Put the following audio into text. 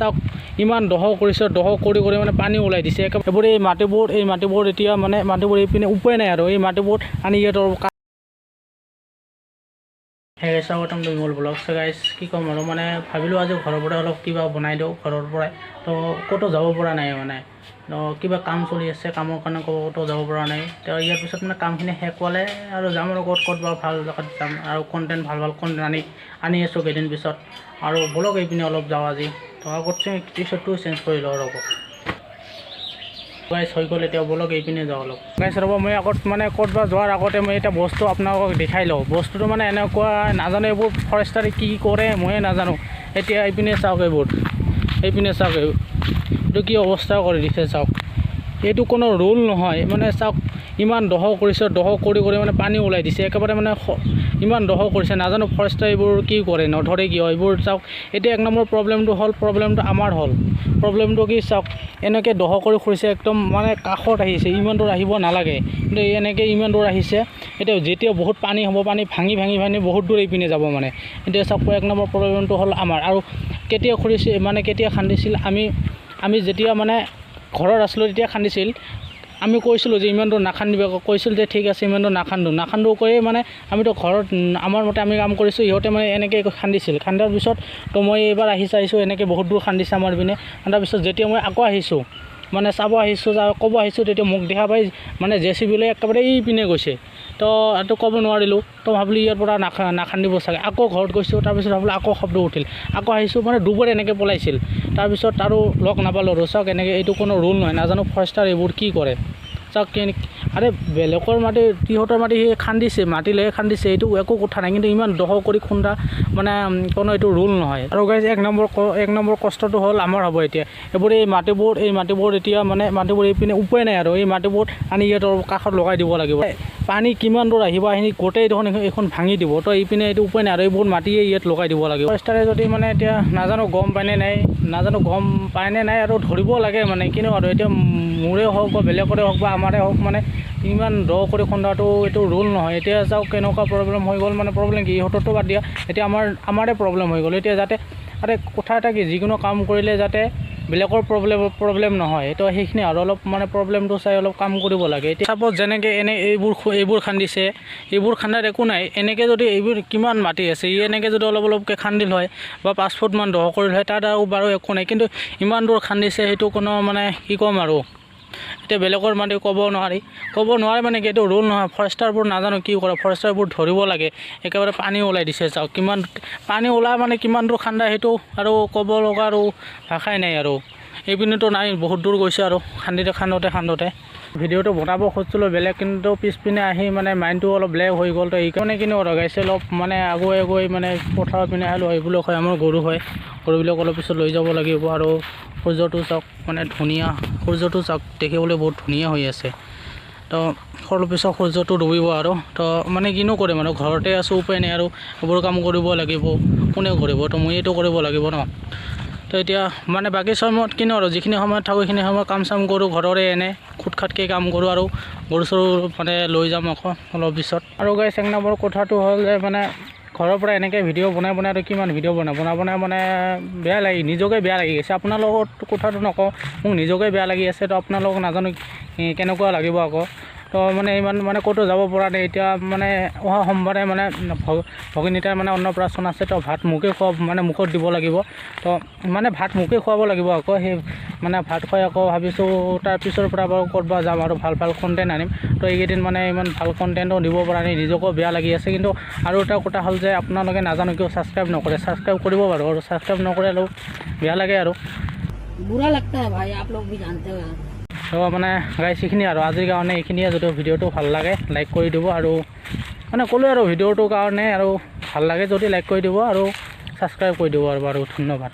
চাওক, ইমান দহ কৰিছে, দহ কৰি কৰি মানে পানী ওলাই দিছে একেবাৰে। এই মাটিবোৰ এতিয়া মানে মাটিবোৰ এইপিনে উপায় নাই আৰু এই মাটিবোৰ আনি ইয়াত হে। স্বাগতম তুমি মোৰ ব্লগ গাইছ। কি ক'ম আৰু, মানে ভাবিলোঁ আজি ঘৰৰ পৰাই অলপ কিবা বনাই দিওঁ ঘৰৰ পৰাই। তো ক'তো যাব পৰা নাই, মানে তো কিবা কাম চলি আছে, কামৰ কাৰণে ক'তো যাব পৰা নাই। তো ইয়াৰ পিছত মানে কামখিনি শেষ হ'লে আৰু যাম আৰু ক'ত ক'ত বা ভাল জেগাত যাম আৰু কণ্টেণ্ট, ভাল ভাল কণ্টেণ্ট আনি আনি আছোঁ কেইদিন পিছত। আৰু ব'লক, এইপিনে অলপ যাওঁ আজি। তো আগত টি চাৰ্টটো চেঞ্জ কৰি লওঁ, ৰ'ব। গাইছ, হৈ গ'ল, এতিয়া ব'লক, এইপিনে যাওঁ অলপ। গাইছ, ৰ'ব, মই আগত মানে ক'ৰবাত যোৱাৰ আগতে মই এটা বস্তু আপোনালোকক দেখাই লওঁ। বস্তুটো মানে এনেকুৱা, নাজানো এইবোৰ ফৰেষ্টাৰে কি কৰে, ময়ে নাজানো। এতিয়া এইপিনে চাওক, এইবোৰ এইপিনে চাওক, এইটো কি অৱস্থা কৰি দিছে চাওক। এইটো কোনো ৰুল নহয়। মানে চাওক, ইমান দহ কৰিছে, দহ কৰি কৰি মানে পানী ওলাই দিছে একেবাৰে। মানে ইমান দহ কৰিছে, নাজানো ফৰেষ্টাৰ এইবোৰ কি কৰে, নধৰে কিয় এইবোৰ? চাওক, এতিয়া এক নম্বৰ প্ৰব্লেমটো হ'ল, প্ৰব্লেমটো আমাৰ হ'ল। প্ৰব্লেমটো কি চাওক, এনেকৈ দহ কৰি খুৰিছে, একদম মানে কাষত আহিছে। ইমান দূৰ আহিব নালাগে, কিন্তু এনেকৈ ইমান দূৰ আহিছে। এতিয়া যেতিয়া বহুত পানী হ'ব, পানী ভাঙি ভাঙি ভাঙি বহুত দূৰ এইপিনে যাব। মানে এতিয়া চাওক, এক নম্বৰ প্ৰব্লেমটো হ'ল আমাৰ। আৰু কেতিয়া খুৰিছে, মানে কেতিয়া খান্দিছিল? আমি যেতিয়া মানে ঘৰত আছিলোঁ, তেতিয়া খান্দিছিল। আমি কৈছিলোঁ যে ইমান দূৰ নাখান্দিব। কৈছিল যে ঠিক আছে, ইমান দূৰ নাখান্দো। নাখান্দো কৈয়ে মানে আমিতো ঘৰত আমাৰ মতে আমি কাম কৰিছোঁ, ইহঁতে মানে এনেকৈ খান্দিছিল। খান্দাৰ পিছত তো মই এইবাৰ আহি চাইছোঁ, এনেকৈ বহুত দূৰ খান্দিছে আমাৰ পিনে। খান্দাৰ পিছত যেতিয়া মই আকৌ আহিছোঁ, মানে চাব আহিছোঁ, ক'ব আহিছোঁ, তেতিয়া মোক দেখা পাই মানে জেচিবি লৈ একেবাৰে এইপিনে গৈছে। তো এইটো ক'ব নোৱাৰিলোঁ। তো ভাবিলোঁ ইয়াৰ পৰা নাখান্দিব চাগে। আকৌ ঘৰত গৈছোঁ, তাৰপিছত ভাবিলোঁ আকৌ শব্দ উঠিল, আকৌ আহিছোঁ। মানে দুবাৰ এনেকৈ পলাইছিল, তাৰপিছত আৰু লগ নাপালোঁ আৰু। চাওক, এনেকৈ এইটো কোনো ৰুল নহয়। নাজানো ফৰেষ্টাৰ এইবোৰ কি কৰে। চাওক কেনে, আৰে বেলেগৰ মাটি, সিহঁতৰ মাটি সি খান্দিছে, মাটি লৈ খান্দিছে, এইটো একো কথা নাই। কিন্তু ইমান দহ কৰি খুন্দা মানে কোনো এইটো ৰুল নহয়। আৰু গাইজ, এক নম্বৰ কষ্টটো হ'ল আমাৰ হ'ব। এতিয়া এইবোৰ এই মাটিবোৰ এতিয়া মানে মাটিবোৰ এইপিনে উপায় নাই আৰু এই মাটিবোৰ আনি ইয়াত কাষত লগাই দিব লাগিব। পানী কিমান দূৰ আহিব, আহি গোটেই দেখোন এইখন ভাঙি দিব। তো এইপিনে এইটো উপায় নাই আৰু এইবোৰ মাটিয়ে ইয়াত লগাই দিব লাগিব। ফৰেষ্টাৰে যদি মানে এতিয়া নাজানো গম পায়নে নাই, নাজানো গম পায়নে নাই আৰু ধৰিব লাগে মানে কিনো আৰু। এতিয়া মোৰে হওক বা বেলেগৰে হওক বা আমাৰে হওক, মানে ইমান দ কৰি খন্দাটো এইটো ৰুল নহয়। এতিয়া চাওক কেনেকুৱা প্ৰব্লেম হৈ গ'ল। মানে প্ৰব্লেম কি, ইহঁতৰতো বাদ দিয়া, এতিয়া আমাৰে প্ৰব্লেম হৈ গ'ল। এতিয়া যাতে, আৰে কথা এটা কি, যিকোনো কাম কৰিলে যাতে বেলেগৰ প্ৰব্লেম নহয়, তো সেইখিনি আৰু অলপ মানে প্ৰব্লেমটো চাই অলপ কাম কৰিব লাগে। এতিয়া চাপ'জ যেনেকৈ এনে এইবোৰ খান্দিছে, এইবোৰ খান্দাত একো নাই। এনেকৈ যদি এইবোৰ কিমান মাটি আছে, ই এনেকৈ যদি অলপ অলপকৈ খান্দিল হয় বা 5 ফুটমান দ কৰিল হয়, তাত আৰু বাৰু একো নাই। কিন্তু ইমান দূৰ খান্দিছে, সেইটো কোনো মানে কি ক'ম আৰু। এতিয়া বেলেগৰ মাটি ক'ব নোৱাৰি, ক'ব নোৱাৰে। মানে কি, এইটো ৰুল নহয়। ফৰেষ্টাৰবোৰ নাজানো কি কৰে, ফৰেষ্টাৰবোৰ ধৰিব লাগে। একেবাৰে পানী ওলাই দিছে। চাওক, কিমান পানী ওলাই, মানে কিমান দূৰ খান্দা, সেইটো আৰু ক'ব লগা আৰু ভাষাই নাই। আৰু এইপিনেতো নাই, বহুত দূৰ গৈছে আৰু খান্দিতে খান্দোতে খান্দোতে। ভিডিঅ'টো বনাব খুজিছিলোঁ বেলেগ, কিন্তু পিছপিনে আহি মানে মাইণ্ডটো অলপ বেলেগ হৈ গ'ল। তো এইকাৰণে কিনো আৰু গাইছে, অলপ মানে আগুৱাই গৈ মানে পথাৰৰ পিনে আহিলোঁ। এইবিলাক হয় আমাৰ গৰু হয়, গৰুবিলাক অলপ পিছত লৈ যাব লাগিব। আৰু সূৰ্যটো চাওক, মানে ধুনীয়া সূৰ্যটো চাওক, দেখিবলৈ বহুত ধুনীয়া হৈ আছে। তো অলপ পিছত সূৰ্যটো ডুবিব আৰু। তো মানে কিনো কৰিম আৰু, ঘৰতে আছোঁ, উপায় নাই আৰু এইবোৰ কাম কৰিব লাগিব। কোনে কৰিব? তো ময়েতো কৰিব লাগিব ন। তো এতিয়া মানে বাকী সময়ত কিনো আৰু, যিখিনি সময়ত থাকোঁ সেইখিনি সময়ত কাম চাম কৰোঁ, ঘৰৰে এনে খুট খাটকৈ কাম কৰোঁ। আৰু গৰু চৰু মানে লৈ যাম আকৌ অলপ পিছত। আৰু গাইছ, এক নম্বৰ কথাটো হ'ল যে মানে ঘৰৰ পৰা এনেকৈ ভিডিঅ' বনাই বনাই আৰু কিমান ভিডিঅ' বনাই বনাই বনাই মানে বেয়া লাগি, নিজকে বেয়া লাগি গৈছে। আপোনালোকৰ কথাটো নকওঁ, মোক নিজকে বেয়া লাগি আছে। তো আপোনালোকক নাজানো কেনেকুৱা লাগিব আকৌ। তো মানে ইমান মানে ক'তো যাব পৰা নাই। এতিয়া মানে অহা সোমবাৰে মানে ভগিনীতাৰ মানে অন্নপ্ৰাশন আছে। তো ভাত মোকে খোৱা, মানে মুখত দিব লাগিব। তো মানে ভাত মোকে খুৱাব লাগিব আকৌ। সেই মানে ভাত খুৱাই আকৌ ভাবিছোঁ তাৰ পিছৰ পৰা বাৰু ক'ৰবাত যাম আৰু ভাল ভাল কণ্টেণ্ট আনিম। তো এইকেইদিন মানে ইমান ভাল কণ্টেণ্টো দিব পৰা নাই, নিজকো বেয়া লাগি আছে। কিন্তু আৰু এটা কথা হ'ল যে আপোনালোকে নাজানো কিয় ছাবস্ক্ৰাইব নকৰে। ছাবস্ক্ৰাইব কৰিব বাৰু, আৰু ছাবস্ক্ৰাইব নকৰে আৰু বেয়া লাগে আৰু। बुरा लगता है भाई, आप लोग भी जानते हो यार। তো মানে গাইছ, এইখিনি আৰু আজিৰ কাৰণে এইখিনিয়ে। যদি ভিডিঅ'টো ভাল লাগে, লাইক কৰি দিব। আৰু মানে ক'লোঁ আৰু ভিডিঅ'টোৰ কাৰণে আৰু ভাল লাগে যদি লাইক কৰি দিব আৰু ছাবস্ক্ৰাইব কৰি দিব আৰু বাৰু ধন্যবাদ।